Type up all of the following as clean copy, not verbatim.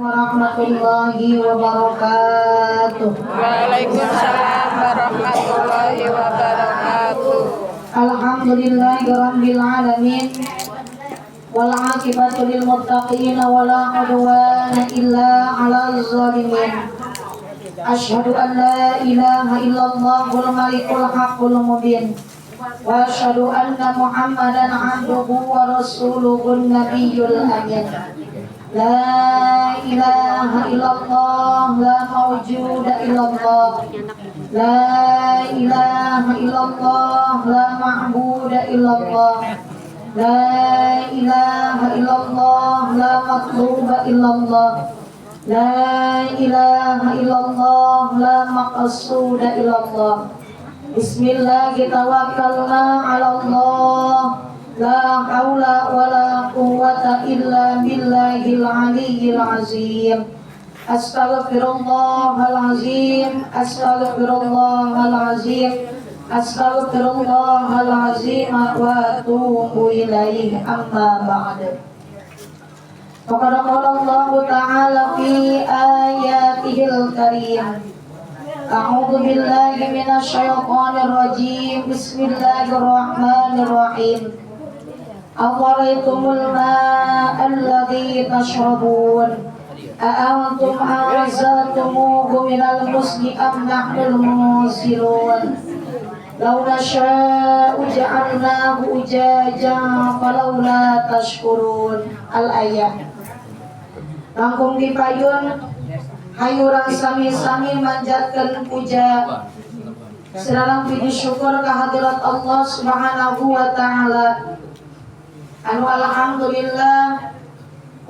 Warahmatullahi wabarakatuh. Waalaikumsalam warahmatullahi wabarakatuh. Alhamdulillahi rabbil alamin. Wal 'aqibatu lil muttaqin wa la 'udwana illa 'alal zalimin. Asyhadu an la ilaha illallahul malikul haqqul mubin. Wa asyhadu anna Muhammadan 'abduhu wa rasuluhun nabiyyul amin. La ilaha illallah, la mawjuda illallah. La ilaha illallah, la ma'buda illallah. La ilaha illallah, la matluba illallah. La ilaha illallah, la maqsuda illallah. Bismillah, tawakkalna ala Allah. La haula wa la quwwata illa billahil aliyyil azim. Astaghfirullahal azim, astaghfirullahal azim, astaghfirullahal azim wa atubu ilaihi, amma ba'd. Faqad qala Allah Ta'ala fi ayatihil karim. A'udzu billahi minasy syaithanir rajim. Bismillahirrahmanirrahim. Afara'aytumul ma'a alladhi tashrabun, a'antum anzaltumuhu minal muzni am nahnul munzilun, law nasha'u ja'alnahu ujajan falawla tashkurun. Al-ayat. Langkung dipayun, hayu urang sami-sami manjatkeun puja sareng puji syukur kehadirat Allah Subhanahu wa Ta'ala, anu alhamdulillah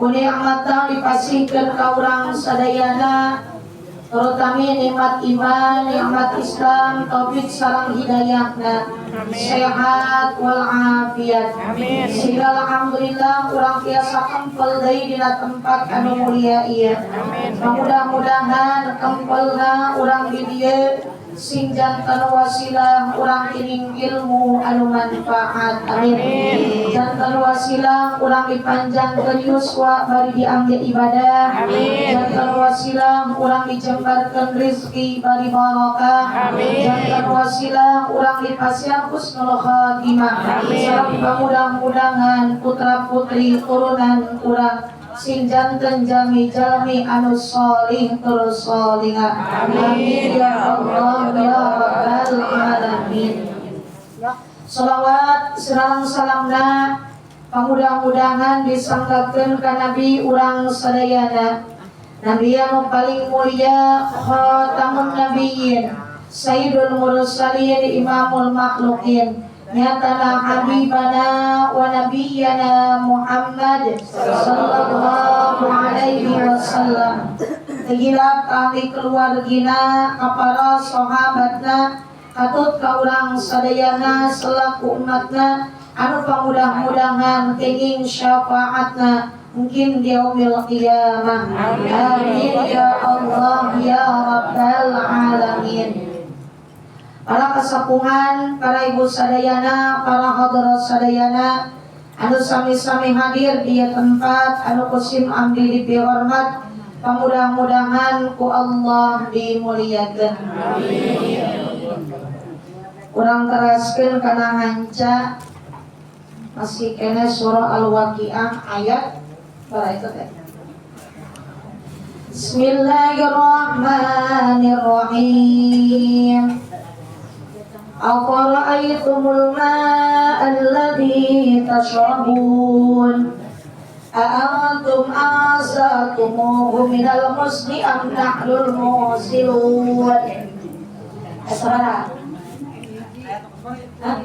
ku nikmatan dipasihkeun ka urang sadayana, terutama nikmat iman, nikmat Islam, taufik sareng hidayahna, sehat wal afiat. Amin. Sehingga alhamdulillah urang tiasa kempel deui dina tempat anu mulia ieu. Amin. Mudah-mudahan kempelna urang di dieu sing janten wasilah urang tining ilmu anu manfaat. Amin. Amin. Janten wasilah urang dipanjangkeun yuswa bari diangge ibadah. Amin. Janten wasilah urang dijembarkeun rizki bari barakah. Amin. Janten wasilah urang dipasihan husnul khatimah. Amin. Sareng mudah-mudahan putra putri turunan urang sing janten jalmi jalmi anu solih terus solihah. Amin. Ya Allah ya Rabbal alamin. Salawat sareng salamna pamudah-mudahan disanggakeun ka nabi urang sadayana, nabi anu paling mulia, khatamun nabiyyin, sayyidul mursalin, imamul makhlukin, nyatana habibana wa nabiyyana Muhammad sallallahu alaihi wasallam. Tegilap ahli keluargina, ka para sahabatna, katut ka urang sadayana selaku umatna anu pamudah-mudahan kenging syafaatna mungkin di yaumil qiyamah. Amin. Amin ya Allah ya Rabbal alamin. Para kasepuhan, para ibu sadayana, para hadirat sadayana anu sami-sami hadir di tempat anu ku sim abdi dipihormat, pamudah-mudahan ku Allah dimuliakeun. Kurang teraskeun kana hanca, masih kene surah Al-Waqiah ayat berapa itu teh? Bismillahirrahmanirrahim. Afara'aytumul ma'a alladhi tashrabun, a'antum anzaltumuhu minal muzni am nahnul munzilun. Sabaraha? Hah?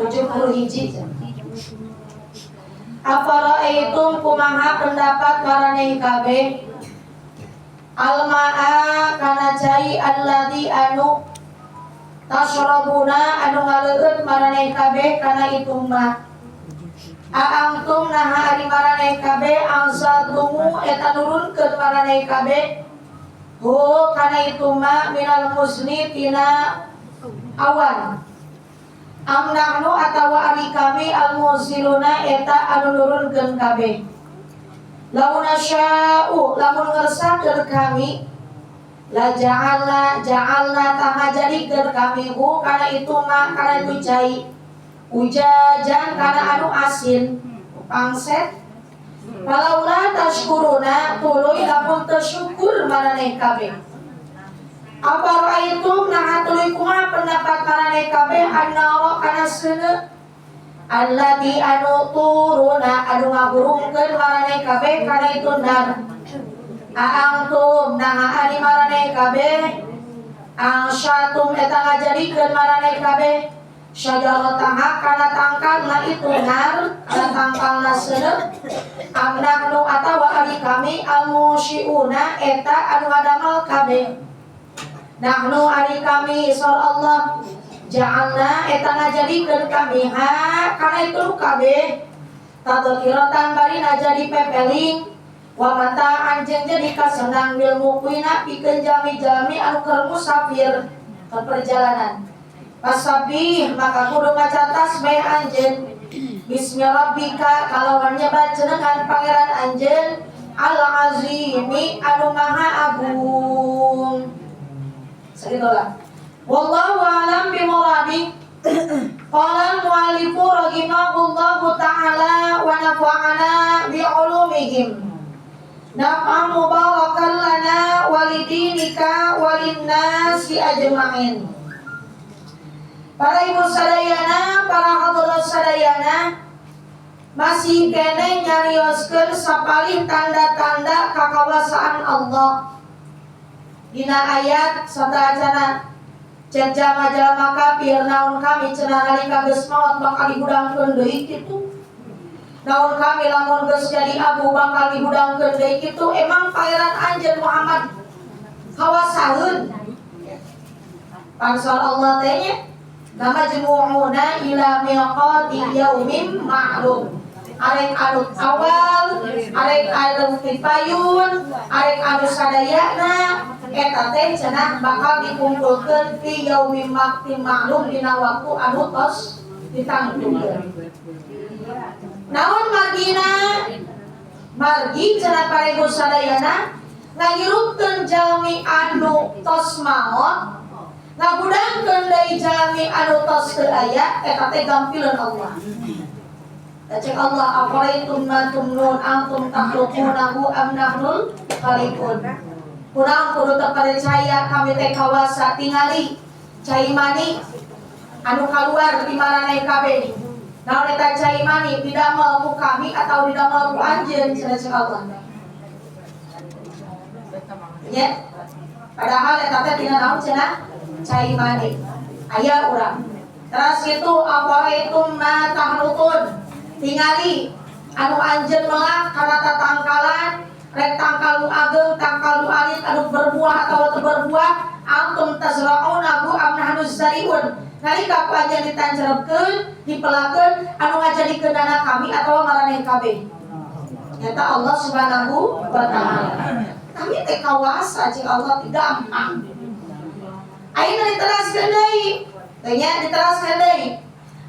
70 hiji. Afara'aitum, kumaha pendapat maraneh kabeh, alma'a kana cai, alladzi anu, tasyrabuna anu ngaleueut maraneh kabeh kana itu ma. A'antum, naha ari maraneh kabeh, anzaltumu eta nurunkeun maraneh kabeh, hu kana itu ma, minal muzni tina awan, am nahnu atawa ari kami, al munziluna eta anu nurunkeun kabeh. Lamun nasya'u lamun ngersakeun kami la ja'alna ja'alna tah ngajadikeun kami hu kana itu ma kana itu cai ujajan kana anu asin pangset. Falaula tashkuruna tuluy lamun teu syukur maraneh kabeh. Apa ra'aitum nah tuluy kumaha pendapat maraneh kabeh annara kana seuneu allati anu turuna anu ngagurungkeun maraneh kabeh kana itu nar. Aangtum nah ari maraneh kabeh angsyatum eta ngajadikeun maraneh kabeh syajarataha kana tangkalna itu nar kana tangkalna seuneu am nahnu atawa ari kami almusyiuna eta anu ngadamel kabeh. Nahnu ari kami saur Allah ja'alna eta ngajadikeun kami ha kana itu kabeh tadhkiratan bari jadi pepeling wa mata'an jeung jadi kasenang lil muqwina pikeun jalmi-jalmi anu keur musafir ke perjalanan. Fasabbih maka kudu maca tasbih anjeun bismi rabbika kalawan nyebat jenengan pangeran anjeun al azimi anu maha agung. Sagitulah. Wallahu a'lam bimuradi. Qala al-mu'allifu rahimahullahu ta'ala wa nafa'ana bi'ulumihim. Naf'an mubarakan lana walidinika walinnasi ajma'in. Para ibu sadayana, para hadirin sadayana, masih keneh nyarioskeun sapalih tanda-tanda kakawasaan Allah. Dina ayat satacana cek jalma-jalma kafir naon kami cenah nalika geus maot bakal dihudangkeun deui kitu. Naon kami lamun geus jadi abu bakal dihudangkeun deui kitu. Emang pangeran anjeun Muhammad kawasaeun? Pansol Allah teh nya lamajmu'una ila miqati yaumin ma'lum. Arek anu awal, arek anu pipayun, arek anu sadayana eta teh cenah bakal dikumpulkeun fi yaumin ma'lum dina waktu anu tos ditangtukeun. Naon margina? Margi cenah parego sadayana ngahirupkeun jalmi anu tos maot, ngagudangkeun deui jalmi anu tos teu aya eta teh gampileun Allah. Cek Allah afaraitum ma tumnun antum takhluqunahu am nahnul khaliqun. Kunaon kudu teu percaya kami teh kawasa tingali cai mani anu kaluar di maraneh kabeh. Naon eta cai mani didamel ku kami atau didamel ku anjeun cenah cek Allah. Ya. Padahal eta teh tina naon cenah cai mani. Aya urang. Teras kitu afaraitum ma tahrutun. Tingali anu anjeun melak kana tatangkalan rek tangkal nu ageng tangkal nu alit anu berbuah atau teu berbuah antum tazra'unahu am nahnu zari'un. Nalika ku anjeun ditancerepkeun dipelakeun anu ngajadikeun dana kami atawa maraneh kabeh nyata Allah Subhanahu wa ta'ala. Kami teh kawasa cing Allah teh gampang. Ayeuna diteraskeun deui teh nya diteraskeun deui.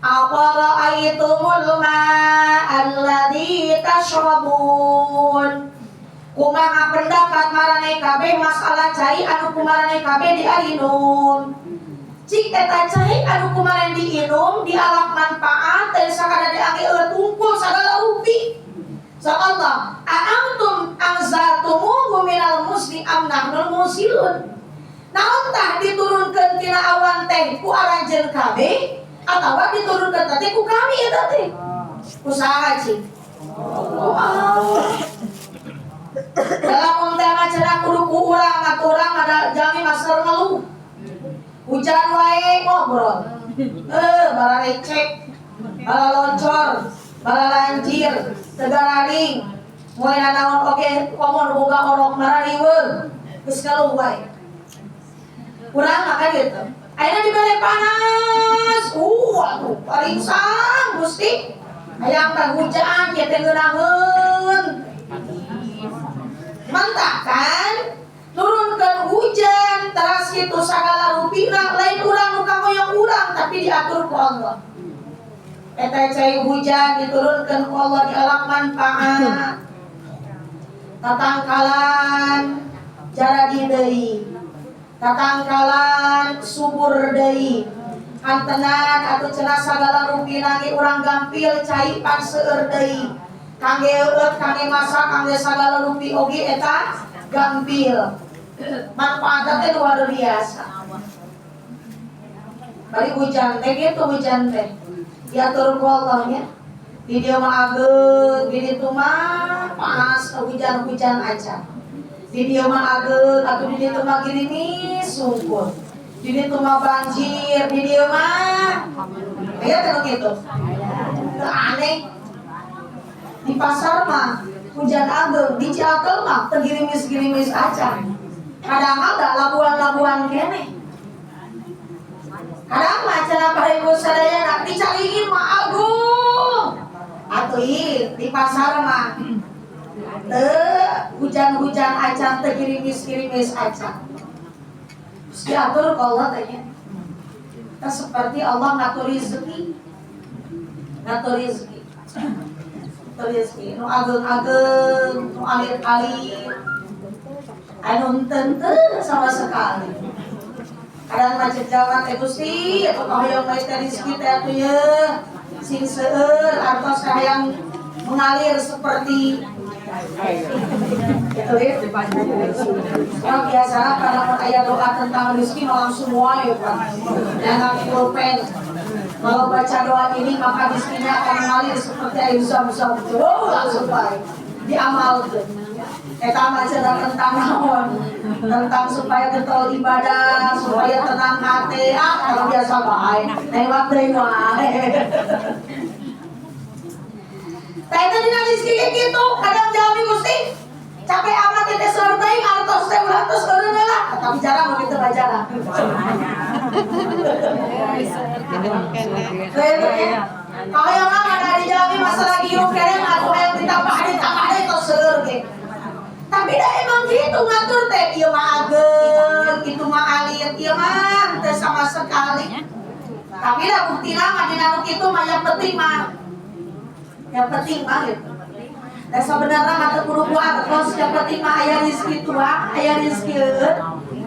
Afara'aitumul ma'a alladzi tashrabun. Kumaha pendapat maraneh kabeh masalah cai anu kumaraneh kabeh diainum. Cik eta cai anu kumaraneh diinum dialap manfaat teh sakada diangge tungkul sagala rupi. Sa Allah, a antum anzaltumuhu minal muzni am nahnul munzilun. Naon tah diturunkeun tina awan teh ku aranjeun kabeh atawa diturunkeun teh ku kami eta teh. Ku saha cik? Ku Allah. Dalam teh cenah kudu ku urang atuh urang ada jalmi maser ngeluh. Hujan wae ngobrol. Bara lecek, bara loncor, bara lanjir, tegararing. Moe nanaon oge komo nu boga orok marariweuh. Geus ngeluh wae. Urang mah kan gitu. Ayeuna dibere panas. Atuh paringsang Gusti. Hayang teh hujan kieu teh ngeunaheun. Mantap kan? Turunkan hujan teras kitu sagala rupina lain urang nu kahoyong urang tapi diatur ku Allah. Eta cai hujan diturunkan ku Allah dialap manfaat. Tatangkalan jaradi deui, tatangkalan subur deui. Kantenan atuh cenah sagala rupina ge urang gampil cai pan seueur deui. Kangge eueut, kangge masak, kangge sagala rupi oge eta gampil. Manfaatna teh luar biasa. Bari hujan teh gitu, hujan teh diatur ku Allah nya. Di dieu mah ageung, di ditu mah panas, hujan-hujan aja. Di dieu mah ageung, atuh di ditu mah gerimis sungkul. Di ditu mah banjir, di dieu mah aya teh nu kitu. Teu aneh. Di pasar mah hujan ageung, di Ciateul mah teu gerimis-gerimis aja. Kadang ada labuan-labuan keneh. Kadang mah cenah para ibu sadayana di Caringin mah agung. Atuh ih, di pasar mah teu hujan-hujan acan, teu gerimis-gerimis acan. Terus diatur ku Allah teh nya. Kita seperti Allah ngatur rezeki. Ngatur rezeki. Ngatur rezeki nu ageung-ageung, nu alit-alit. Anu henteu sama sekali. Kadang macet jalan teh, Gusti, atuh kahoyong bae teh rezeki teh atuh ye. Sing seueur artos hayang mengalir seperti itu ya. Orang biasa kalau aya doa tentang rezeki mah langsung wae, Pak. Jangan pulpen. Kalau baca doa ini maka rezekinya akan mengalir seperti air zam-zam. Oh, langsung baik. Diamalkeun. Eta mah cenah tentang naon? Tentang supaya getol ibadah, supaya tenang hati. Ah, kalau biasa bae. Lewat deui wae. Tah eta dina rezeki ge kitu, kadang jalmi, Gusti capek amat teh, seueur teuing artos teh, ulah tos eureun lah. Tapi jarang begitu mah, jarang. Ya. Kalau yang mah dari jalmi masalah hirup keneh mah atuh hayang ditambah ditambah deui tos seueur ge. Tapi dah emang gitu ngatur teh, ieu mah ageung, itu mah alit, ieu mah teu sama sekali. Tapi dah buktina mah dina nu kitu mah yang penting mah gitu. Dan sebenarnya mah teu kudu ku artos, yang penting mah aya rezeki tuang, aya rezeki eueut,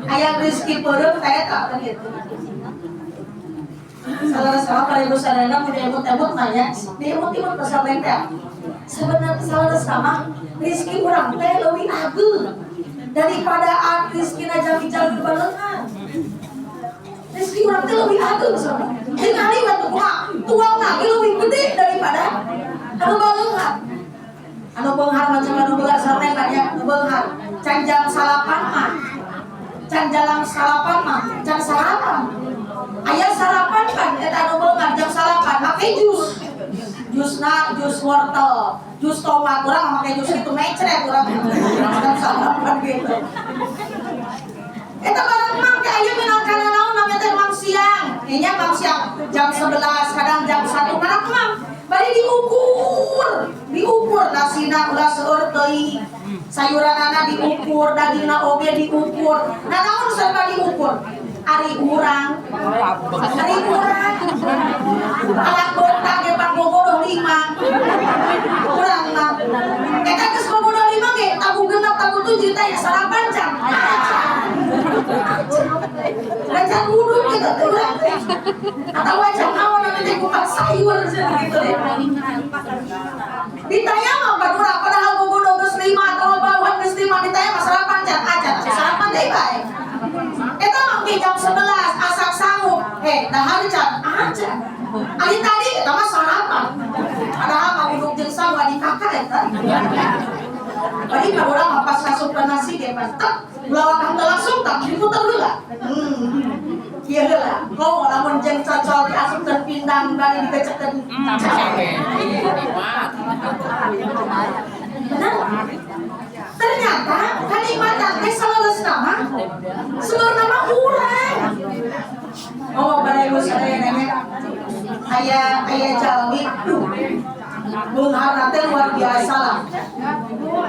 aya rezeki peureum teh eta kan gitu. Salah-salah para ibu sadayana punya emut-emut mah nya, diemut-emut pasal teh. Sebenarnya salah sama rezeki urang teh leuwih ageung daripada rezekina jalmi-jalmi baleungan. Rezeki urang teh leuwih ageung sebenarnya. Tingali we tuh kumaha, tuang lagi leuwih gede daripada anu baleungan. Anu beunghar macam anu beunghar sareng nya, anu beunghar. Can jam salapan mah. Can jam salapan mah, can sarapan. Aya sarapan kan eta anu beunghar jam salapan make jus. Jusna jus wortel, jus tomat, urang make jus itu mecret urang. Jam salapan gitu. Eta barang mang teh aya minangkana naon namanya teh mang siang. Nya mang siang jam 11, kadang jam 1 kadang mang. Bari diukur, diukur nasina ulah seueur teuing. Sayuranana diukur, dagingna oge diukur. Nah, naon serba diukur? Ari urang, ari urang. Anak bontang ge pan bobodoh lima. Urang mah. Eta geus bobodoh lima ge, tabuh genep, tabuh tujuh teh sarapan can. Acan. Can wudhu gitu teh urang teh. Atau can naon namanya teh kupat sayur gitu deh. Ditanya mah padura padahal bobodoh geus lima atau bawaan geus lima, ditanya mah sarapan can, acan, sarapan deui bae. Eta mah ke jam 11 asak sanggup. Heh, dahar can, acan. Ari tadi eta mah sarapan. Padahal mah uduk jeung sangu di kakak eta. Bari mah urang mah pas ngasup nasi ge pas tek ulah henteu langsung tak diputer heula. Ieu heula. Komo lamun jeung cocol diasupkeun pindang bari dikecekkeun cabe. Benar. Ternyata kanikmatan teh saleresna mah sebenarnya mah urang. Oh, pada ibu sadaya nanya, aya aya jalmi, duh, beungharna teh luar biasa lah.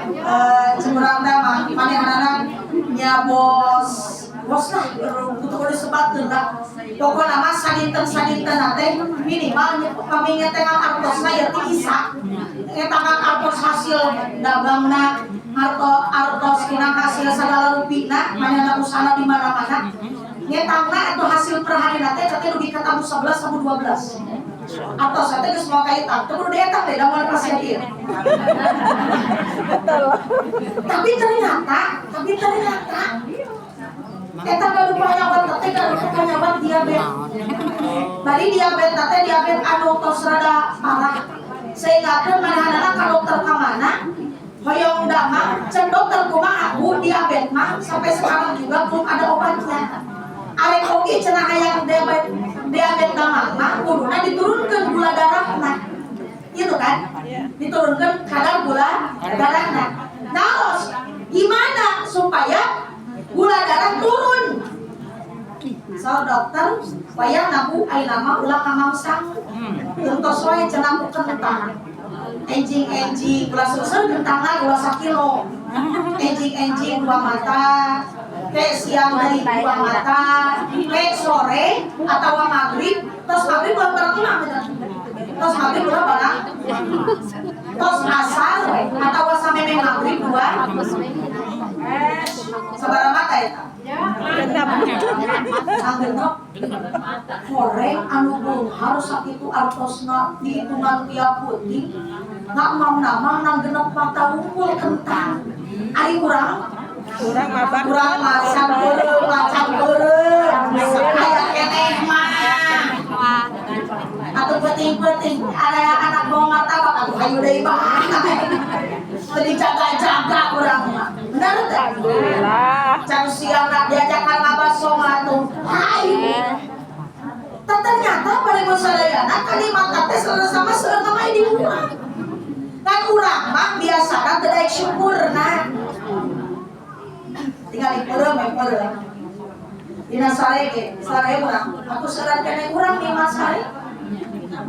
Eh, cemurang teh mah manehanana nya bos bos lah, kudu kudu disebatkeun lah. Pokokna mah sadinten sadinten teh minimal pami ngetengan artosna ya ti isa. Ngetengan artos hasil dagangna arto tinggal segala rupina, manehna usahana di mana-mana. Ngetangna atau hasil per hari teh teh dugi ka tabuh 11 tabuh 12. Atau saya teh geus moal kaitang, teu kudu dietang deh, da moal pasien ieu. Tapi ternyata eta gaduh panyawat teh, gaduh panyawat diabetes. Bari diabetes teh diabetes anu tos rada parah. Sehingga kan manehanana ka dokter ka mana hoyong damang, cek dokter kumaha, "Bu, diabetes mah sampai sekarang juga belum ada obatnya. Arek oge cenah hayang diabetes diabetes damang mah kuduna diturunkeun gula darahna." Gitu kan? Diturunkan kadar gula darahna. Nah, gimana supaya gula darah turun? So dokter, wayahna, Bu, ayeuna mah ulah ngamangsang. Entos wae cenah ku kentang. Enjing-enjing ulah seuseun kentangna, ulah sakilo. Enjing-enjing dua mata, ke siang dari dua mata, ke sore atau maghrib, tos maghrib ulah barang imam gitu. Tos maghrib ulah barang. Tos asar atau sampai maghrib dua. Sabaraha mata eta? Genep. Genep. Horeng anu beunghar sakitu artosna dihitungan tiap peuting. Nggak nama nang genep mata wungkul kentang. Ari urang Urang mah bak. Urang macan beureum, macan beureum. Aya keneh mah. Atuh peuting-peuting ada anak bawa martabak atuh hayu deui bae. Teu dijaga-jaga urang mah. Bener teh? Alhamdulillah. Can siang nak diajakan ngabaso mah atuh hayu. Tah, ternyata pada sadayana kalimat teh selalu sama seueur mah di urang. Kan urang mah biasana teu daek syukurna. Tinggal peureum we peureum. Dina sare ge, sare urang. Aku seueur keneh urang nikmat sare.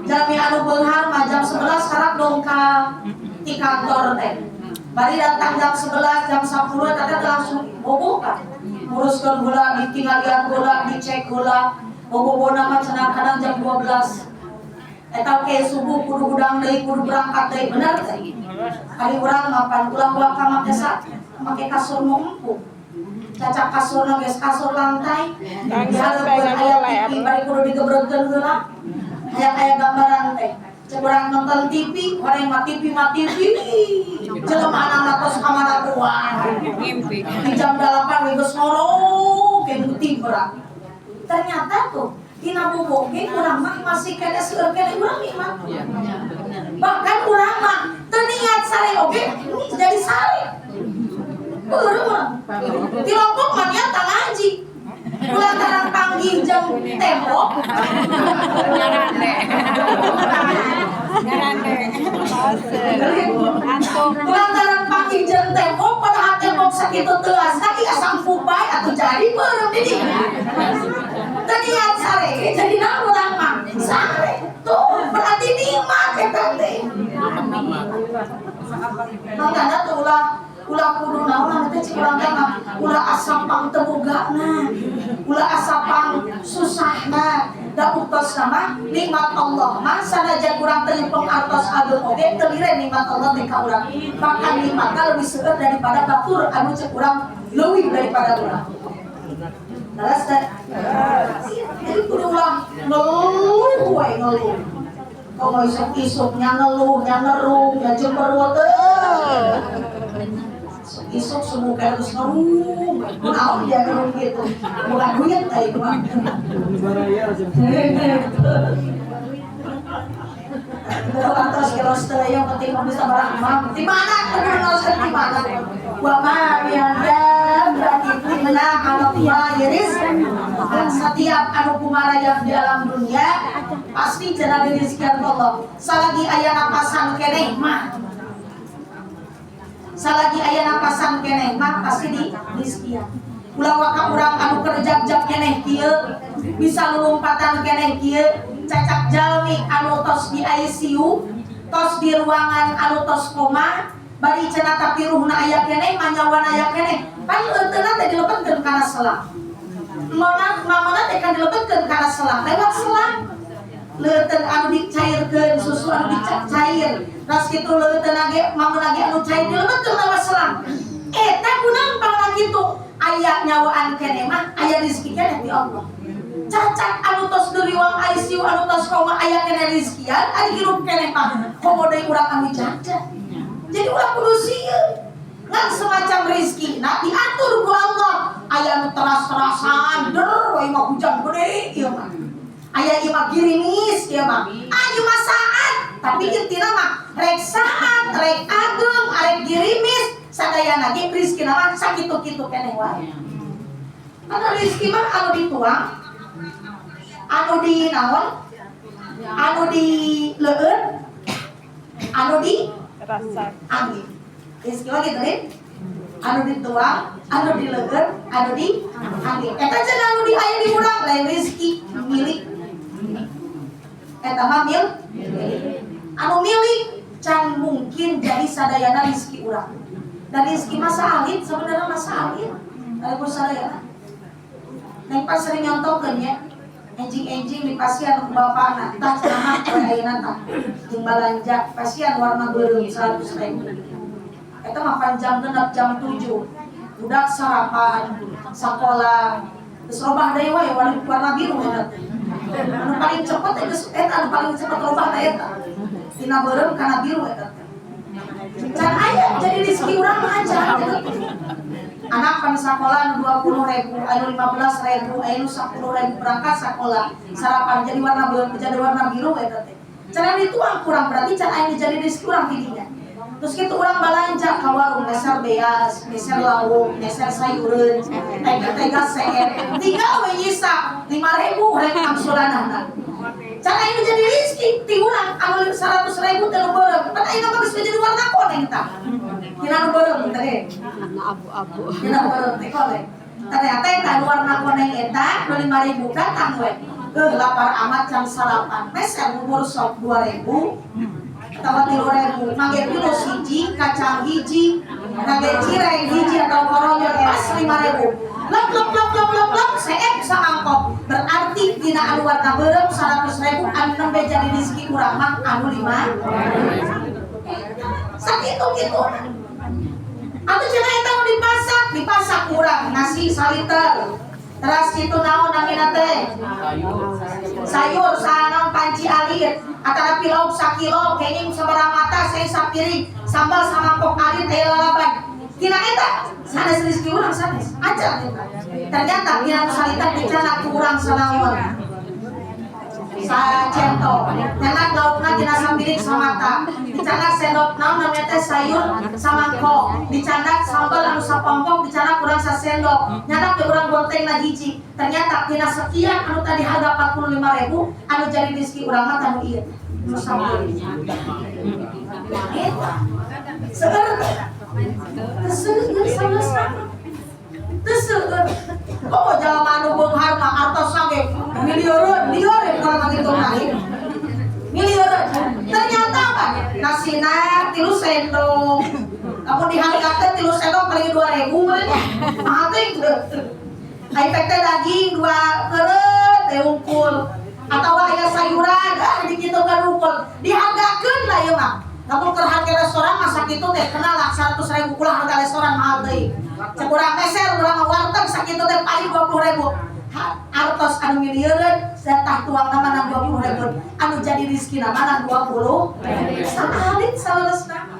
Jalmi anu beunghar mah jam 11 karap dongkal di kantor teh. Bari datang jam 11, jam 10 eta teh langsung bobo kan. Nguruskeun heula, ditinggalian heula, dicek heula. Bobo-bobona mah cenah kadang jam 12. Eta ke subuh kudu hudang deui, kudu berangkat deui, bener teh? Ari urang mah pan ulah ulah ka make sa make kasur nu empuk. Cacak kasurna geus kasur lantai. Langsung Dihareupeun pengen aya ngoler. TV bari kudu digebregkeun heula. Hayang aya gambaran teh. Cek urang nonton TV, horeng mah TV mah TV. Jelema mah tos ka mana kuat. Ngimpi. Di jam 8 geus ngorok ke tibra. Ternyata tuh dina bobo ge urang mah masih kene seueur kene urang nikmat. Bahkan urang mah teu niat sare oge jadi sare. Beureum urang. Di Lombok mah niat tah ngaji. Lantaran panggih jeung tembok. Nyarande. Nyarande. Antuk. Lantaran panggih jeung tembok, padahal tembok sakitu teuasna ieu asa bae atuh jadi beureum di dieu. Teu niat sare jadi naon urang mah? Sare. Tuh berarti nikmat eta teh. Makanya tuh ulah ulah kudu naon teh cik urang teh mah ulah asa pang teu bogana. Ulah asa pang susahna. Da uktosna mah nikmat Allah mah sanajan urang teu nyepeng artos ageung oge teu lire nikmat Allah teh ka urang. Bahkan nikmatna lebih seueur daripada batur anu cek urang leuwih daripada urang. Leres teh? Jadi kudu ulah ngeluh wae ngeluh. Kok mau isuk-isuk nya ngeluh, nya ngerung, nya cemberut teh. Isuk subuh kayak harus ngerung. Kunaon dia ngerung gitu? Bukan duit tadi mah. Terus kira yang penting mau bisa barang di mana? Kudu ngaoskeun di mana? Wa ma min dabbatin illa 'ala Allahi rizquha. Setiap anu kumarayap di alam dunia pasti cenah dirizkian Allah. Salagi aya napasan keneh mah, salagi aya napasan keneh mah pasti di rizkian. Ulah waka urang anu kerja keneh kieu bisa lulumpatan keneh kieu, cacak jalmi anu tos di ICU, tos di ruangan anu tos koma, bari cenah tapi ruhna aya keneh, manyawana aya keneh, pan leuteuna teh dilebetkeun kana selang, mamona mamona teh kan dilebetkeun kana selang, lewat selang leuteun anu dicairkeun, susu anu dicair ras kitu, leuteun ge mamona ge anu cair dilebetkeun lewat selang. Eta kunaon pangna kitu? Aya nyawaan keneh mah aya rezeki keneh ti Allah. Cacat anu tos diriwang ICU, anu tos koma, aya keneh rezekian, ari hirup keneh mah komo deui urang anu cacat. Jadi urang kudu sieun. Ngan semacam rezeki nah diatur ku Allah. Aya anu teras-terasan der we mah hujan gede ieu mah. Aya ieu mah girimis ieu mah. Aya mah saat, tapi intina mah rek saat, rek ageng, arek girimis sadayana ge rezeki mah sakitu-kitu keneh wae. Karena rezeki mah anu dituang, anu di naon, anu di leueut, anu di Rasa. Angin. Rezeki mah gitu nih. Anu dituang, anu di leueut, anu di angin. Eta cenah anu di aya di urang lain rezeki milik. Eta mah anu milik can mungkin jadi sadayana rezeki urang. Dan rezeki masa alit sebenarnya, masa alit. Dari sadayana. Neng pas sering nyontokeun ya. Enjing-enjing di pasian ku bapakna, tah cenah mah poe ayeuna tah. Jeung balanja pasian warna beureum 100 ribu. Eta mah pan jam 6, jam 7. Budak sarapan, sekolah, terus robah deui wae warna biru eta teh. Anu paling cepet eta eta anu paling cepet robah teh eta. Tina beureum kana biru eta teh. Can aya jadi rezeki urang mah acan gitu. Anak pan sekolah 20 ribu, anu 15 ribu, anu 10 ribu berangkat sekolah, sarapan jadi warna beureum, jadi warna biru eta teh. Can dituang kurang berarti can aya jadi rezeki urang tidinya. Terus gitu orang balanja ke warung meser beas, meser lauk, meser sayuran, tega-tega seet, tinggal we nyisa 5 ribu rek angsulanana. Cara ini jadi rezeki ti urang anu 100 ribu teh nu beureum, pan ayeuna mah geus jadi warna koneng tah. Tina nu beureum teh. Abu-abu. Tina beureum teh koneng. Ternyata eta anu warna koneng eta nu 5 ribu datang we. Lapar amat jam sarapan. Meser bubur sop 2 ribu atau 3 ribu, mangge pinus hiji, kacang hiji, mangge cireng hiji atau korojo pas 5 ribu. Lep lep lep lep lep lep seep samangkok. Berarti tina anu warna beureum 100 ribu anu nembe jadi rezeki urang mah anu lima. Sakitu gitu. Atau cenah eta nu dipasak, dipasak kurang nasi saliter. Teras kitu naon namina teh? Sayur sanaon panci alit atanapi lauk sakilo kenging sabaraha mata saya sapiring sambal samangkok alit aya lalaban. Tina eta sanes rezeki urang, sanes acan eta. Ternyata tina nu saliter dicanak ku urang sanaon sacento, nyanak laukna tina sapiring samata, dicanak sendok naon namanya teh sayur samangkok, dicanak sambal anu sapongkok, dicanak kurang sasendok, nyanak teh urang bonteng hiji. Ternyata tina sekian anu tadi harga 45 ribu anu jadi rezeki urang mah tanu ieu nu sapiring eta seueur teh. Teu seueur sanesna, teu seueur. Kok mau jalma anu beunghar mah artos ge miliareun, lieur ya kalau ngitungna miliareun. Ternyata apa? Nasina 3 sendok. Kamu dihargakeun 3 sendok paling 2 ribu meureun. Mahal teh gitu. Ai teh daging dua keureut teh unggul. Atau aya sayuran, ah dikitungkeun unggul. Dihargakeun lah ieu mah. Lamun keur harga restoran mah sakitu teh kenal lah 100 ribu ulah harga restoran mahal deui. Cek urang meser urang mah warteg sakitu teh paling 20 ribu. Artos anu milieureun satah tuang nama 20 ribu anu jadi rezeki nama 20 saalit saleresna.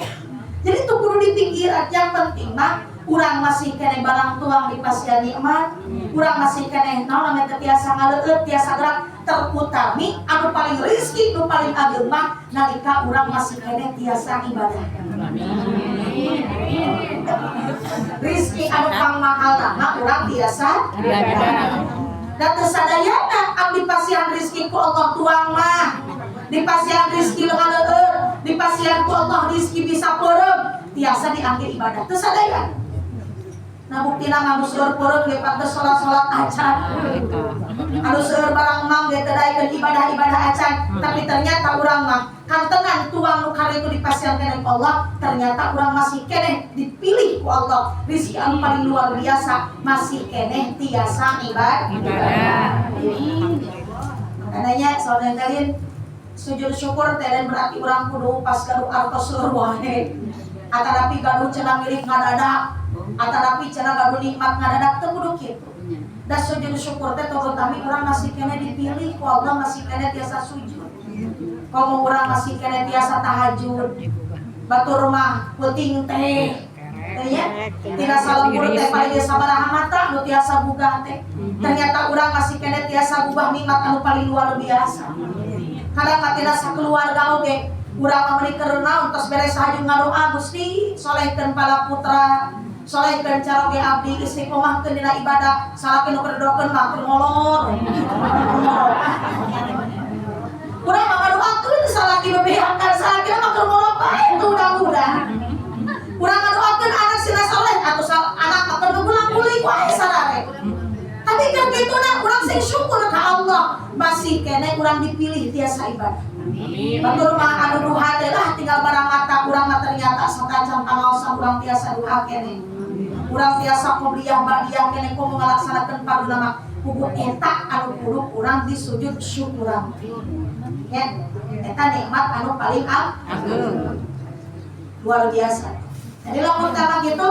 Jadi itu kudu dipikir, yang penting mah urang masih keneh barang tuang di pasian nikmat, urang masih keneh naon namanya teh tiasa ngaleueut, tiasa gerak. Terutami anu paling rezeki nu paling ageng mah nalika urang masih keneh tiasa ibadah. Rizki anu pangmahal mah urang tiasa dan teu sadayana abdi pasihan rizki ku Allah tuang mah, dipasihan rizki lengan, dipasihan ku Allah rizki bisa peureum tiasa diangge ibadah, teu sadayana. Nah, buktina mah nu seueur peureum ge pantes salat-salat acan. Anu seueur barang mang ge teu daekeun ibadah-ibadah acan, tapi ternyata urang mah kantenan tuang nu itu dipasihan keneh ku Allah, ternyata urang masih keneh dipilih ku Allah. Rizki anu paling luar biasa masih keneh tiasa ibadah. Makanya saudara kalian sujud syukur teh dan berarti urang kudu pas gaduh artos seueur wae. Atanapi gaduh cenah milik ngadadak. Atanapi cenah gaduh nikmat ngadadak, teu kudu kitu. Da sujud syukur teh tami urang masih keneh dipilih ku Allah, masih keneh tiasa sujud. Komo urang masih keneh tiasa tahajud. Batur mah peuting teh ya, tina salembur teh paling ge sabaraha mata nu tiasa bugah teh. Ternyata urang masih keneh tiasa bugah, nikmat anu paling luar biasa. Kadang mah tina sakeluarga oge, urang mah meuni keur naon, tos beres tahajud ngadoa, "Gusti, solehkeun para putra, solehkeun caroge abdi, istiqomahkeun dina ibadah." Salaki nu keur doakeun mah keur ngolor. Urang mah ngadoakeun salaki bebeakan, salaki mah keur ngolor bae tuh udah-udah. Urang ngadoakeun anak sina soleh atau anak mah keur gulang-guling wae sarare. Tapi kan kitu na urang sing syukur ka Allah, masih keneh urang dipilih tiasa ibadah. Batur mah anu duha teh lah tinggal barang mata, urang mah ternyata satacan pangaosan urang tiasa duha keneh. Urang tiasa qobliyah ba'diyah keneh, komo ngalaksanakeun farduna mah kudu eta anu kudu urang disujud syukuran. Ya, eta nikmat anu paling agung. Luar biasa. Jadi lamun tama gitu,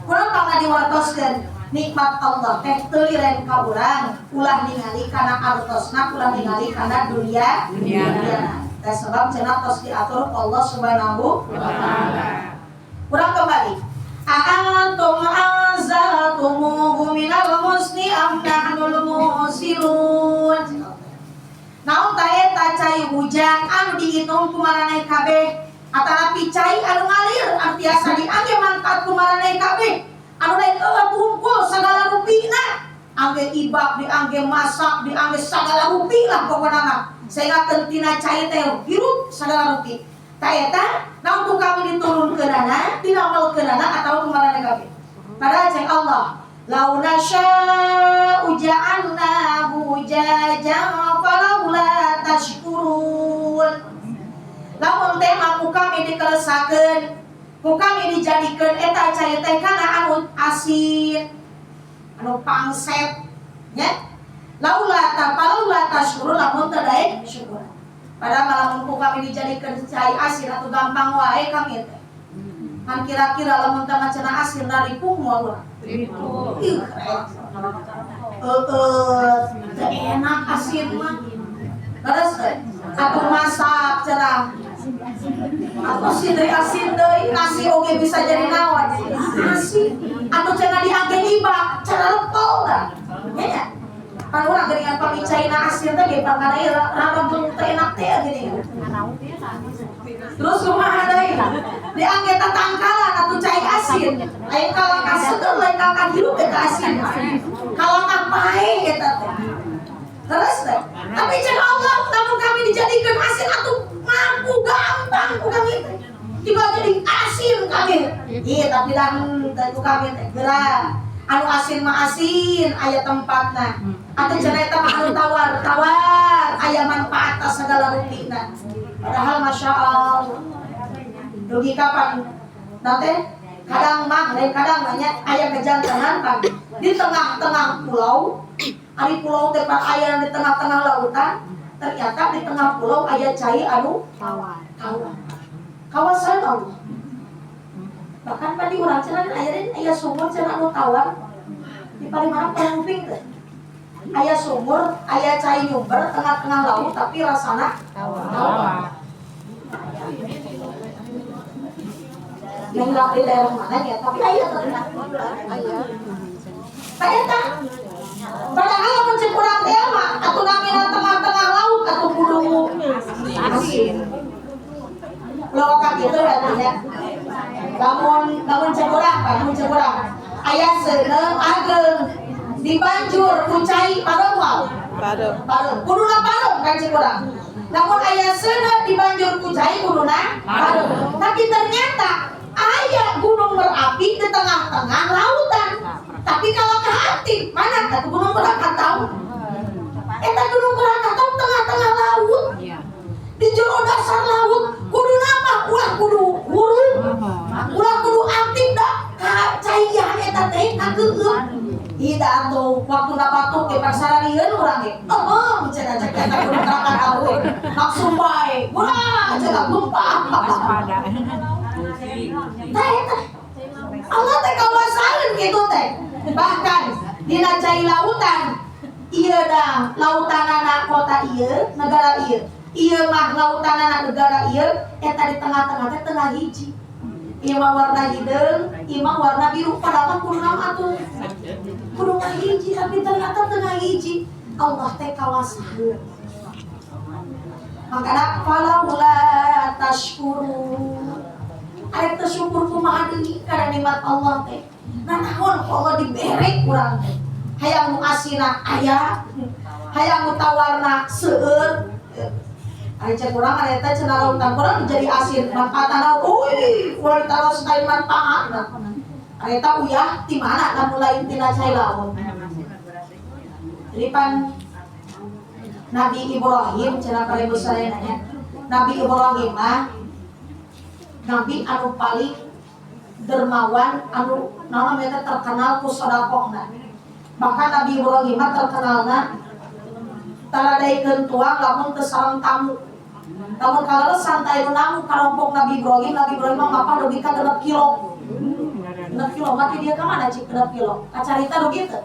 kurang pangna diwartoskeun nikmat Allah teh teu liren ka urang, ulah ningali kana artosna, ulah ningali kana dunia. Dunia. Teh sebab cenah tos diatur ku Allah Subhanahu wa taala. Urang kembali. A'antum anzaltumuhu minal muzni am nahnul munzilun. Naon ta eta cai hujan anu dihitung ku maraneh kabeh, atanapi cai anu ngalir anu tiasa diangge manfaat ku maraneh kabeh, anu lain eueuh hungkul sagala rupina, angge ibak, diangge masak, diangge sagala rupi lah pokona mah, sehingga tina cai teh hirup sagala rupi. Ta eta naon ku kami diturunkeunana, dinamelkeunana atawa ku maraneh kabeh? Padahal cek Allah, lau nasya'u ja'alnahu ujajan falaula tashkurun. Lamun teh mah ku kami dikeresakeun, ku kami dijadikeun eta cai teh kana anu asin, anu pangset nya, laula ta falaula tashkurun, lamun teu daek syukur. Padahal lamun ku kami dijadikeun cai asin atau gampang wae kami teh kan. Kira-kira lamun teh cenah asin ripuh moal urang? Ih, teu enak asin mah. Terus atau masak cenah atau asin deui, asin deui, nasi oge bisa jadi naon? Asin. Atau cenah diangge ibak, cenah lepel dah. Ya nya. Pan urang geuningan pamicaina asin teh ge pangana ieu rada teu enak teh gini. Terus kumaha deui? Diangge tatangkalan atuh cai asin. Lain kalangkah seger, lain kalangkah hirup eta asin. Kalangkah paeh eta teh. Terus teh. Tapi cek Allah, namun kami dijadikan asin atuh mampu gampang ku kami teh. Tinggal jadi asin kami. Iya, tapi dah ku kami teh gerak. Anu asin mah asin, aya tempatna. Atau cenah eta mah anu tawar, tawar, aya manfaat segala rupina. Padahal masya Allah. Dugi kapan? Nanti kadang mah, lain kadang nanya, aya kejantanan pan di tengah-tengah pulau, ari pulau teh pan aya di tengah-tengah lautan, ternyata di tengah pulau aya cai anu tawar. Tawar. Kawasan Allah. Bahkan pan di urang cenah aya aya sumur cenah anu tawar di Palimanan, Panguping teh. Aya sumur, aya cai nyumber tengah-tengah laut tapi rasana Tawar. Yang di daerah mana ya, tapi aya ternyata. Aya. Ternyata padahal lamun cek urang teh mah atuh namina tengah-tengah laut atuh kudu Asin. Loka gitu berarti ya. Lamun lamun cek urang, lamun cek urang aya seuneu ageng dibanjur ku cai, pareum moal? Pareum. Pareum. Kuduna pareum kan cek urang. Lamun aya seuneu dibanjur ku cai kuduna pareum. Tapi ternyata aya gunung Merapi di tengah-tengah lautan. Tapi kalau ke hati, mana kata Gunung Krakatau? Eta Gunung Krakatau tengah-tengah laut. Iya. Di jero dasar laut, kudu nama ulah kudu hurung, ulah kudu aktif dah ka caian eta teh kakeueut. Ida atuh waktu batuk ge pangsararieun urang ge. Oh, cenah cek eta Gunung Krakatau teh. Langsung bae. Ulah cenah gempa. Waspada. Tah eta. Allah teh kawasaeun kitu teh. Bahkan dina cai lautan ieu dah lautanana kota ieu, negara ieu. Ieu mah lautanana negara ieu eta di tengah-tengah teh tengah hiji. Ieu mah warna hideung, ieu mah warna biru, padahal mah kudu naon atuh? Kudu mah hiji, tapi ternyata tengah hiji. Allah teh kawasaeun. Makana falaula tashkurun. Arek teu syukur kumaha deui kana nikmat Allah teh. Nah naon ku Allah dibere urang teh. Hayang nu asina aya, hayang nu tawarna seueur. Ari cek urang mah eta cenah lautan kurang jadi asin, manfaatna euy, urang ditaros lain manfaatna. Ari eta uyah ti mana lamun lain tina cai laut. Jadi pan Nabi Ibrahim cenah para ibu sadayana nya. Nabi Ibrahim mah nabi anu paling dermawan, anu naon namanya terkenal ku sedekahna. Bahkan Nabi Ibrahim mah terkenalna taladaikeun tuang lamun teu sareng tamu. Lamun kaleresan teh nu namu karompok Nabi Ibrahim, Nabi Ibrahim mah mapah dugi ka 6 kilo. 6 kilo mah dia ka mana cik 6 kilo? Kacarita dugi teu?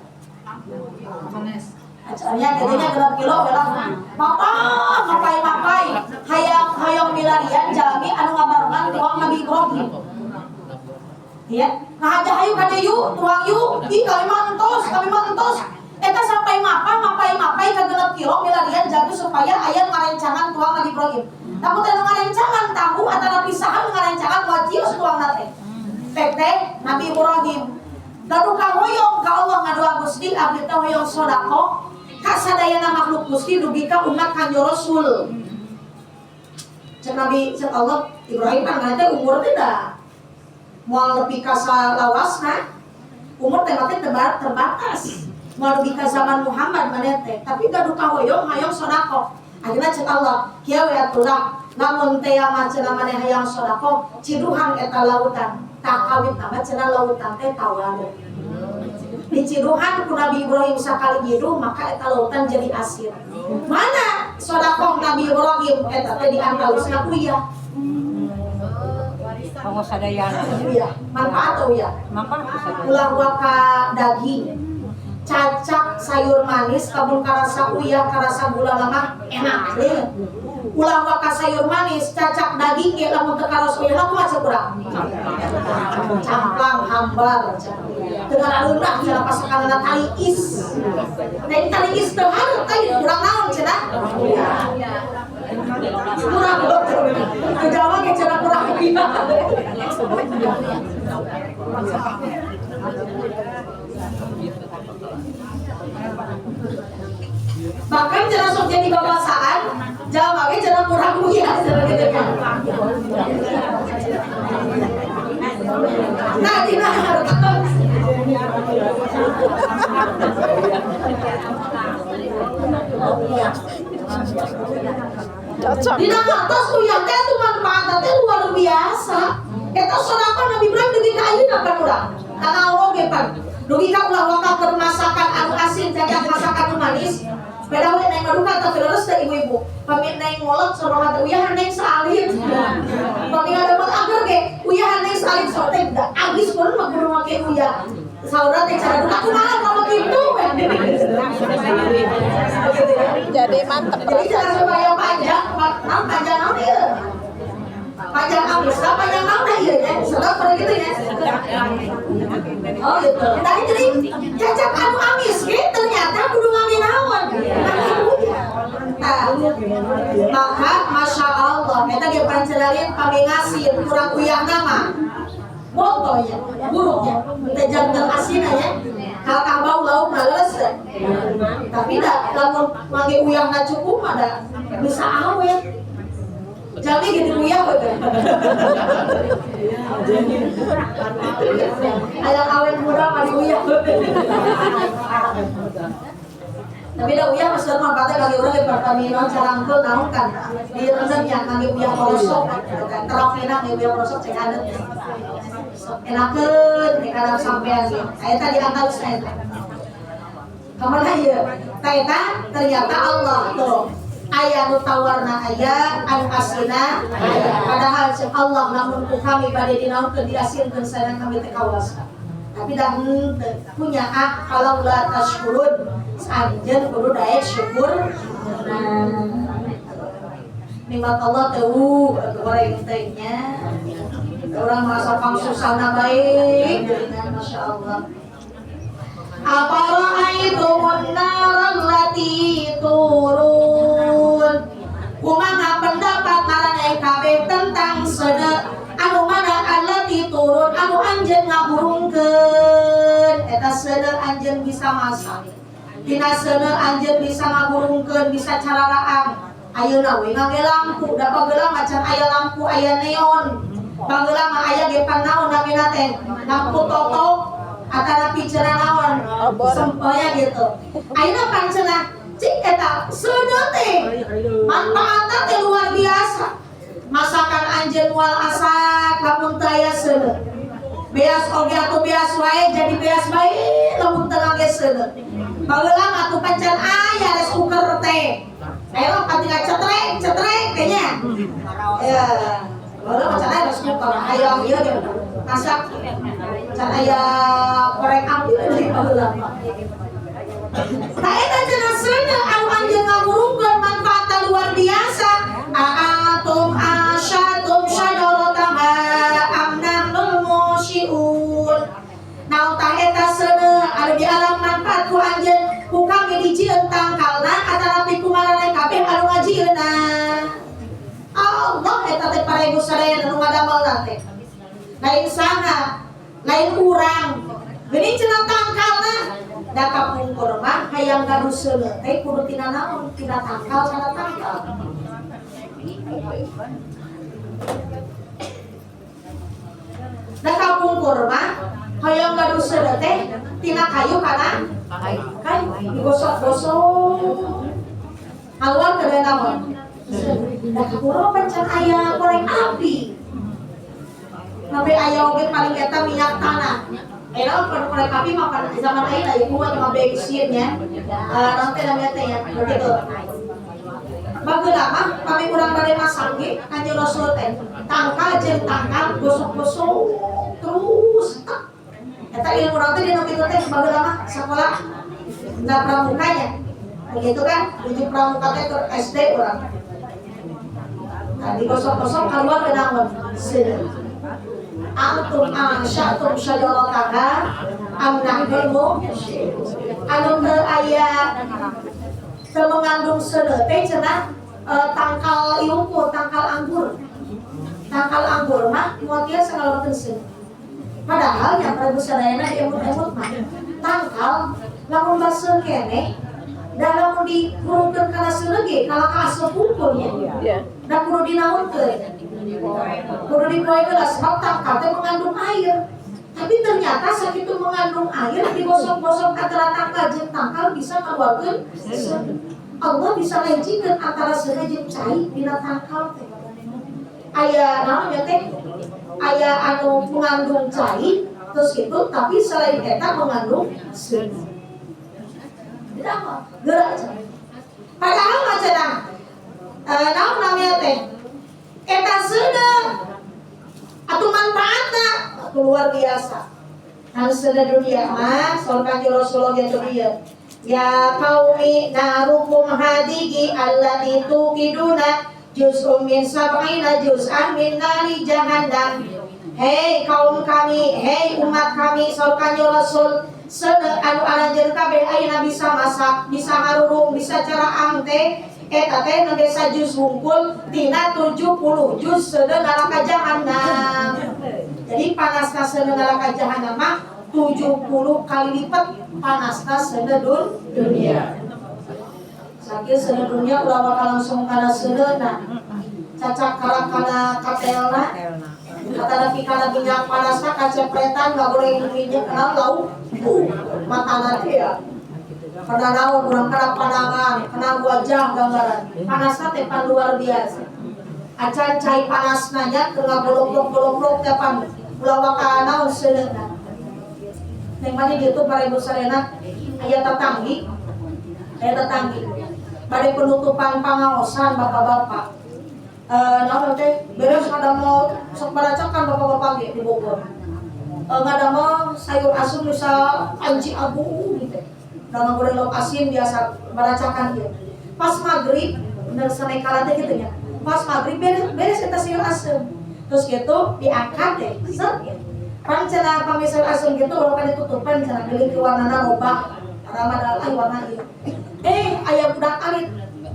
Acaranya gitunya 6 kilo we lah. Mapah, mapai-mapai hayang hayang milarian jalmi anu ngabarengan tuang Nabi Ibrahim. Ya, nah aja hayu ka dieu yuk, tuang yuk. Ih kami mah entos, kami mah entos. Eta sampai mapah, mapai-mapai ka 6 kilo milarian jago supaya aya ngarencangan tuang Nabi Ibrahim. Lamun teh ngarencangan tamu atau pisahan ngarencangan wajius tuang teh. Teh Nabi Ibrahim. Gaduh kahoyong ka Allah ngadoa, Gusti, abdi teh hoyong sedekah ka sadayana makhluk Gusti dugi ka umat Kanjeng Rasul. Cek Nabi, cek Allah, Ibrahim kan teh umur teh da moal lebih ka salawasna. Umur teh mah terbatas. Moal dugi ka zaman Muhammad maneh teh, tapi gaduh kahoyong hayang sedekah. Akhirna cek Allah, kieu we atuh lah, lamun teh mah cenah maneh hayang sedekah, ciduhan eta lautan. Tak kawit nama cenah lautan teh tawar. Diciduhan ku Nabi Ibrahim sakali nyiduh maka eta lautan jadi asin. Mana sedekah Nabi Ibrahim eta teh di antawisna uyah. Kanggo sadayana. Uyah, manfaat uyah. Manfaat sadayana. Ulah waka daging. Cacak sayur manis lamun karasa uyah karasa gula mah enak deh. Ulah waka sayur manis cacak daging ge lamun teu karasa uyah kumaha cek urang? Camplang hambar. Teu ngarareunah cenah pasakanana tali is. Nah ini tali is teu hareup teh kurang naon cenah? Kurang betul. Ke Jawa ge cenah kurang uyah. Bahkan cenah sok jadi babasaan, Jawa ge cenah kurang uyah cenah gitu kan. Nah, dina hartos. Cocok. Dina hartos uyah teh atuh manfaatna teh luar biasa. Eta sedekah Nabi Ibrahim dugi ka ayeuna pan urang. Kana Allah ge pan. Dugi ka ulah waka keur masakan anu asin cacak masakan anu manis. Beda we neng maduka teh leres teh ibu-ibu. Pamit neng ngolot sorona teh uyah neng saalit. Pamit ngadamel ager ge uyah neng saalit sok teh da agis pun mah kudu make uyah. Saudara teh cara duka kumaha kalau kitu we. Jadi mantep Jadi cara rasanya. supaya panjang, naon panjang naon ieu? Panjang amis, panjang naon dah ieu nya? Saudara pernah gitu ya? Oh gitu. Tadi jadi cacak anu amis ge ternyata kudu ngami naon? Ngami uyah. Nah, maka masya Allah, eta ge panceralin pami ngasin kurang uyahna mah. Boto ya, buruk ya, teh jantan asin ya. Kalkah bau lauk na leres teh. Tapi da lamun mangge uyahna cukup mah da bisa awet. Jalmi gitu uyah we teh. Hayang awet muda mah di uyah. Tapi da uyah mah seueur manfaatna bagi urang di pertanian carangkeul naon kan. Direndam ya ngangge uyah korosok gitu kan. Terokena ngangge uyah korosok cek adet. Sok enakeun di kadang sampean ge. Eta di antawisna eta. Kamana ieu? Ta eta ternyata Allah tuh. Aya nu tawarna, aya anu aslina aya. Padahal cek Allah, lamun ku kami bade dinaonkeun, diasinkeun sadayana, kami teh kawasa. Tapi dah henteu punya ah kalau la tashkurun. Anjeun kudu daek syukur. Nah, nikmat Allah teh atuh goreng teh nya. Orang merasa pangsusahna baik geuningan, Masya Allah. Afara'aitumun naral lati turun? Kumaha pendapat maraneh kabeh tentang seuneu anu mana allati turun, anu anjeun ngaburungkeun? Eta seuneu anjeun bisa masak. Tina seuneu anjeun bisa ngaburungkeun, bisa cararaang. Ayeuna we ngangge lampu, da bageula macan aya lampu, aya neon. Bageula mah aya ge pan naon namina teh? Lampu totok atanapi cenah naon? Obor. Semponya gitu. Ayeuna pan cenah cik eta seuneu teh manfaatna teh luar biasa. Masakan anjeun moal asak lamun teu aya seuneu. Beas oge atuh beas wae jadi beas bae lamun teu ngangge seuneu. Baheula mah atuh pancen aya rice cooker teh. Ayo tinggal cetrek cetrek kayaknya. Ya, baheula mah can aya rice cooker, aya ieu ge masak can aya korek api deui baheula mah. Tah, eta cenah seuneu anu anjeun ngawurungkeun manfaatna luar biasa. A'antum ansya'tum syajarataha am nahnul munsyi'un? Naon tah eta seuneu anu di alam manfaat ku anjeun, ku kami dijieun tangkalna atanapi ku maraneh kabeh anu ngajieunna? Allah eta teh, para ibu sadaya, anu ngadamelna teh. Lain saha, lain urang. Geuning cenah tangkalna, da kapungkur mah hayang gaduh seuneu teh kudu tina naon? Tina tangkal kana tangkal. Da kapungkur mah hayang gaduh seuneu teh tina kayu kana kayu, digosok-gosok. Keluar ke naon? Da kapungkur mah can aya korek api. Sampai aya oge paling eta minyak tanah. Era korek api mah pada zaman ayeuna ieu mah cuma bensin ya. Naon teh namanya teh ya, begitu. Bageula mah kami urang bade masak ge Kanjeng Rasul teh tangkal jeung tangkal gosok-gosok terus tek. Eta ilmu urang teh dina kitu teh bageula mah sakola na pramukanya. Begitu kan? Tujuh pramuka teh ke SD urang. Nah, digosok-gosok keluar ke naon? Seuneu. Antum ansya'tum syajarataha am nahnul munsyi'un? Anu teu aya, teu mengandung seuneu teh cenah tangkal ieu, tangkal anggur. Tangkal anggur mah moal tiasa ngalawakeun seuneu. Padahal yang Prabu sadayana diemut-emut mah tangkal lamun baseuh keneh da lamun dikurungkeun kana seuneu ge kalah ka asup hukumnya. Iya. Da kudu dinaonkeun? Kudu dipoekeun lah, sebab tangkal teh mengandung air. Tapi ternyata sakitu mengandung air, digosok-gosok antara tangkal jeung tangkal bisa ngeluarkeun seuneu. Allah bisa lencingkeun antara seuneu jeung cai dina tangkal teh. Aya naon ya teh? Aya anu mengandung cai terus gitu, tapi selain eta mengandung seuneu. Tidak apa, gerak cenah. Padahal mah cenah naon namanya teh? Eta seuneu atuh manfaatna atuh luar biasa. Anu seuneu dunia mah saur Kanjeng Rasulullah ge teu ieu. Ya qaumi, narukum hadihi allati tuqiduna juz'un min sab'ina juz'an min nari jahannam. Hei kaum kami, hei umat kami, saur Kanjeng Rasul, seuneu anu aranjeun kabeh ayeuna bisa masak, bisa harurung, bisa caraang teh eta teh nembe sajuz hungkul tina 70 juz seuneu neraka jahannam. Jadi panasna seuneu neraka jahannam mah 70 kali lipat panasna seuneu dunia. Sakieu seuneu dunia ulah bakal langsung kana seuneuna. Cacak karak kana katelna. Kata kana minyak panasna kacepretan ngagoreng minyak kenal lauk. Matana teh ya. Kena naon urang, kena pandangan, kena wajah gambaran. Panasna teh pan luar biasa. Acan cai panasna nya teu ngagolok-golok teh pan ulah waka naon seuneuna. Neng mana gitu, para ibu sarena, aya tetanggi, aya tetanggi. Bade penutupan pangaosan bapak-bapak. Naon teh beres ngadamel sok baracakan bapak-bapak ge di Bogor. Ngadamel sayur asem misal panci abu gitu. Da goreng lauk asin biasa baracakan ieu. Pas maghrib bener sanekala teh kitu nya. Pas maghrib beres, beres eta sayur asem. Terus gitu diangkat deh, set gitu. Pan cenah pami sayur asem gitu ulah kan ditutupan cenah geuling ke warnana robah. Ramadan ai warna ieu. Aya budak alit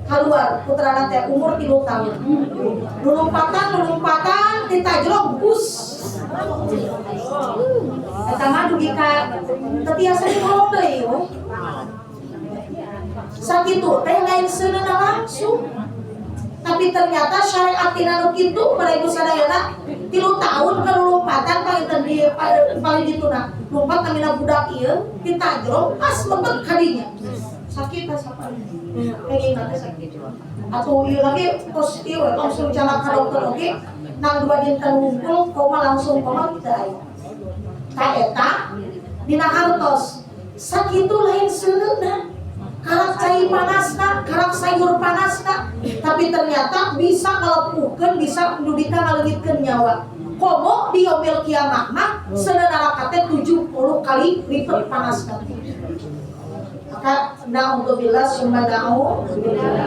keluar putrana teh umur 3 tahun. Lulumpatan lulumpatan ditajlong bus. Eta mah dugi ka teu tiasa ditolong deui we. Sakitu teh lain seuneuna langsung. Tapi ternyata syariat tina nu kitu para ibu sadayana 3 tahun kelulumpatan panginten di paling dituna. Lompat namina budak ieu ditajlong pas lebet kadinya. Sakit tas apa? Kenging teh sakit. Atau ieu lagi tos ieu we langsung jalan ka dokter oge nang 2 dinten wungkul koma langsung koma teu aya. Ka eta dina hartos sakitu lain seuneuna. Karak cai panasna, karak sayur panasna, tapi ternyata bisa ngalepuhkeun, bisa dugi ka ngaleungitkeun nyawa. Komo di yaumil kiamah mah seuneu neraka teh 70 kali lipat panasna. Maka na'udzubillah summa na'udzubillah.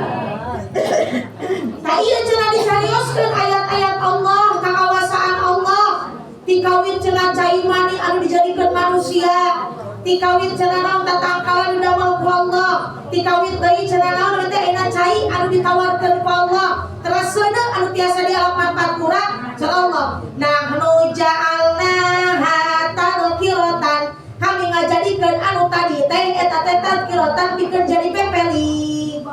Tah ieu cenah dicarioskeun ayat-ayat Allah, kakawasaan Allah. Tikawit cenah cai mani anu dijadikeun manusia. Tikawit cenah naon tatangkalan didamel ku Allah. Tikawit deui cenah naon teh enak cai anu ditawarkeun ku Allah. Teras seuneu anu tiasa dialap manfaat kurang cenah Allah. Nahnu ja'alnaha tadhkiratan. Kami ngajadikeun anu tadi teh eta teh tadhkiratan pikeun jadi pepeling.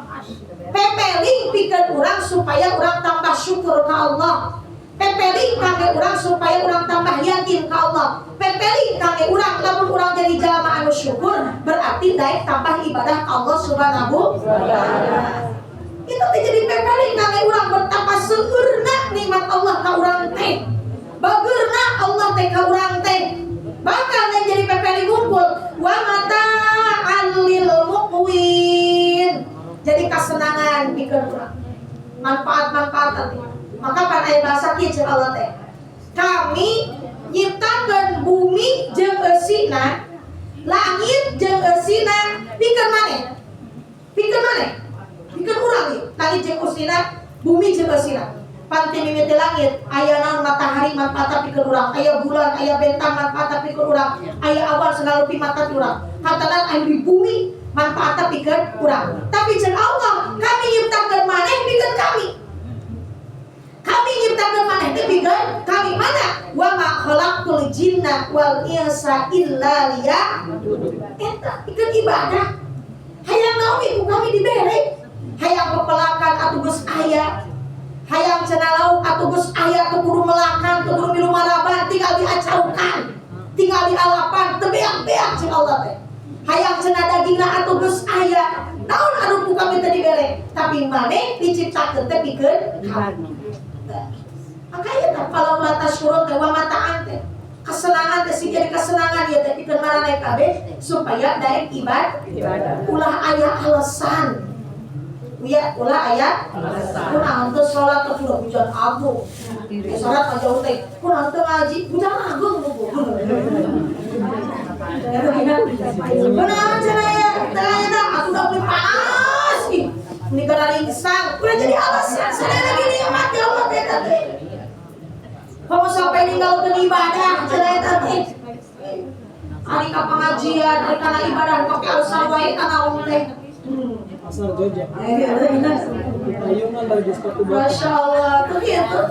Pepeling pikeun urang supaya urang tambah syukur ka Allah. Pepeling kangge urang supaya urang tambah yakin ka Allah. Pepeling kangge urang lamun urang jadi jalma anu syukur berarti daek tambah ibadah ka Allah Subhanahu wa taala. Itu teh jadi pepeling kangge urang betapa seueurna nikmat Allah ka urang teh. Bageurna Allah teh ka urang teh. Bakal yang jadi pepeling ngumpul wa mata'an lil muqwin. Jadi kasenangan pikeun urang. Manfaat-manfaat tadi. Maka pan aya bahasa kieu ceuk Allah teh. Kami nyiptakeun bumi jeung eusina, langit jeung eusina pikeun maneh. Pikeun maneh. Pikeun urang ieu. Langit jeung eusina, bumi jeung eusina. Pan ti mimiti langit aya naon matahari manfaat pikeun urang, aya bulan, aya bentang manfaat pikeun urang, aya awan segala rupi manfaat urang. Hatanan aya di bumi manfaat pikeun urang. Tapi ceuk Allah, kami nyiptakeun maneh pikeun kami. Kami nyiptakeun maneh teh pikeun kami mana? Wa ma khalaqtul jinna wal insa illa liya'budun. Eta pikeun ibadah. Hayang naon ku kami dibere. Hayang pepelakan atuh geus aya. Hayang cenah lauk atuh geus aya teu kudu melakan, teu kudu milu maraban, tinggal diacaukan. Tinggal dialapan, teu beak-beak ceuk Allah teh. Hayang cenah dagingna atuh geus aya. Naon anu ku kami teh dibere? Tapi maneh diciptakeun teh pikeun kami. Makanya teh kalau la tashkurun teh wa mata'an teh kesenangan teh sing jadi kesenangan ya teh pikeun maraneh kabeh supaya daek ibadah. Ulah aya alasan. Ya, ulah aya alasan. Kunaon teu salat teh kudu hujan agung. Salat mah jauh teh. Kunaon teu ngaji hujan agung. Kunaon cenah ya teu aya teh atuh da panas ih. Ini gara ringsang, udah jadi alasan. Saya lagi nikmat ya Allah teh teh. Kamu sampai ninggalkeun ibadah cenah eta teh. Ari ka pengajian, ari kana ibadah make alasan wae kana naon teh. Pasar Jogja. Payungan bagi sepatu bata. Masya Allah, tuh gitu.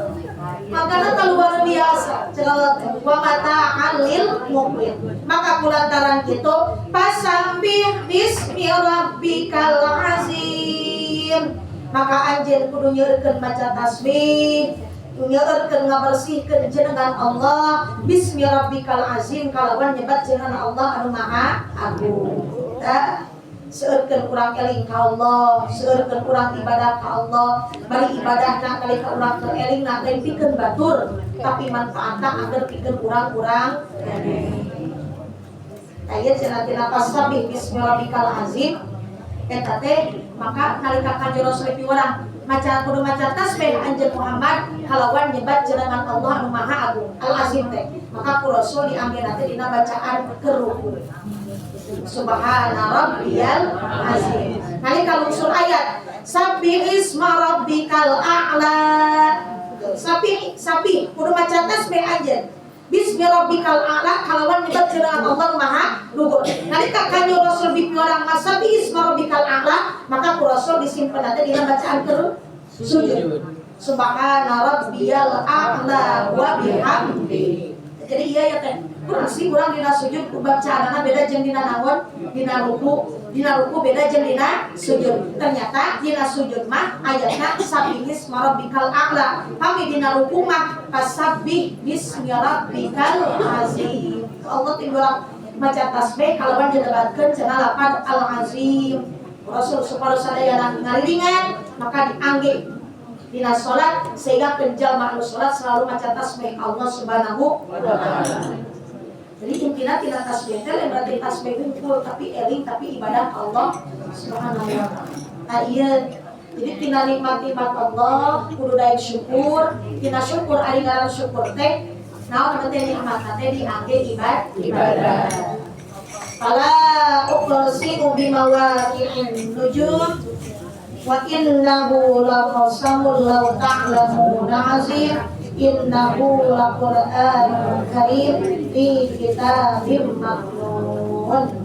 Makanya luar biasa. Cenah teh wa mata'an lil muqwin. Maka kulantaran itu fasabbih bismi rabbikal azim. Maka anjeun kudu nyeurkeun maca tasbih, nyeurkeun ngabersihkeun jenengan Allah bismi rabbikal azim kalawan nyebat jenengan Allah anu maha agung. Tah seueurkeun urang eling ka Allah, seueurkeun urang ibadah ka Allah, bari ibadahna kali ka urang keur eling na lain pikeun batur, tapi manfaatna agar pikeun urang-urang keneh. Tah ieu cenah tina fasabbih bismi rabbikal azim. Eta teh maka nalika Kanjeng Rasul piwarang maca kudu maca tasbih anjeun Muhammad kalawan nyebat jenengan Allah anu Maha Agung Al Azim teh. Maka ku Rasul diambil nanti dina bacaan keruku. Subhana rabbiyal azim. Nalika lungsur ayat sabbih isma rabbikal a'la. Sabbih sabbih kudu maca tasbih anjeun. Bismi rabbikal a'la kalawan nyebat jenengan Allah Maha Luhur. Nalika Kanjeng Rasul piwarang sabbih isma rabbikal a'la, maka ku Rasul disimpen nanti dina bacaan keur sujud. Subhana rabbiyal a'la wa bihamdi. Jadi iya ya teh. Kurang sih urang dina sujud bacaanana beda jeung dina naon? Dina ruku. Dina ruku beda jeung dina sujud. Ternyata dina sujud mah ayatna sabbih isma rabbikal a'la. Pami dina ruku mah fasabbih bismi rabbikal azim. Allah tinggal maca tasbih kalawan dilebatkeun cenah lapan al azim. Rasul supaya sadayana ngalilingan maka diangge dina salat sehingga penjal makhluk salat selalu maca tasbih Allah Subhanahu wa taala. Jadi intinya tina tasbih teh lain berarti tasbih hungkul tapi eling tapi ibadah Allah Subhanahu wa taala. Nah iya, jadi tina nikmat-nikmat Allah kudu daek syukur, tina syukur ari ngaran syukur teh naon teh nikmat teh diangge ibadah. Fala uqsimu bimawaqi'in nujum wa innahu laqasamul law ta'lamuna azim innahu laqur'anun karim fi kitabim maknun.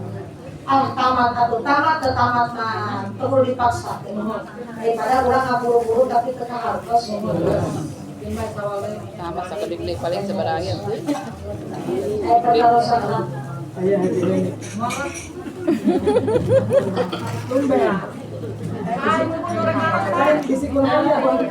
Ah tamat atau tamat tetamat mah perlu dipaksa daripada urang ngaburu-buru tapi teu kahartos. Sama sakedik paling sabaraha. Aya pertarosan. Ayah happy banget. Tumben. Lain bisi kurang ya, Bang.